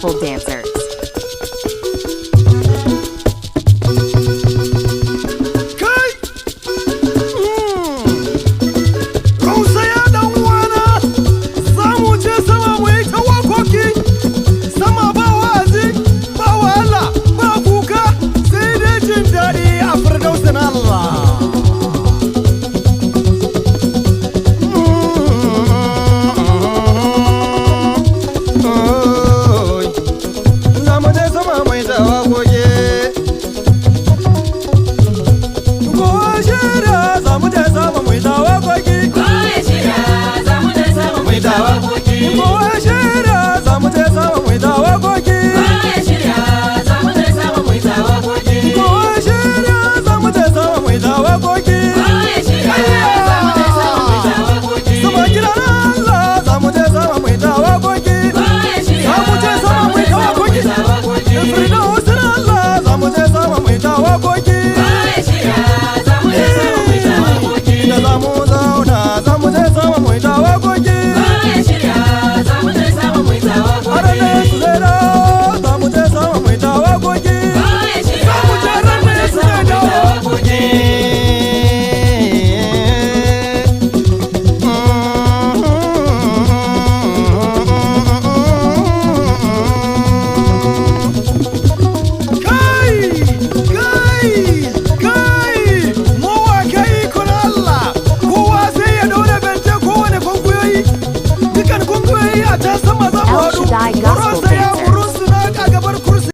graceful dancers. Kai! Rausaya dan uwana, za mu je sama mu yi ta wakoki. Sama ba wa'azi, ba wahala, ba kuka, sai dai jin daɗi a firdausin Allah. Za mu je sama mu yi ta wakoki.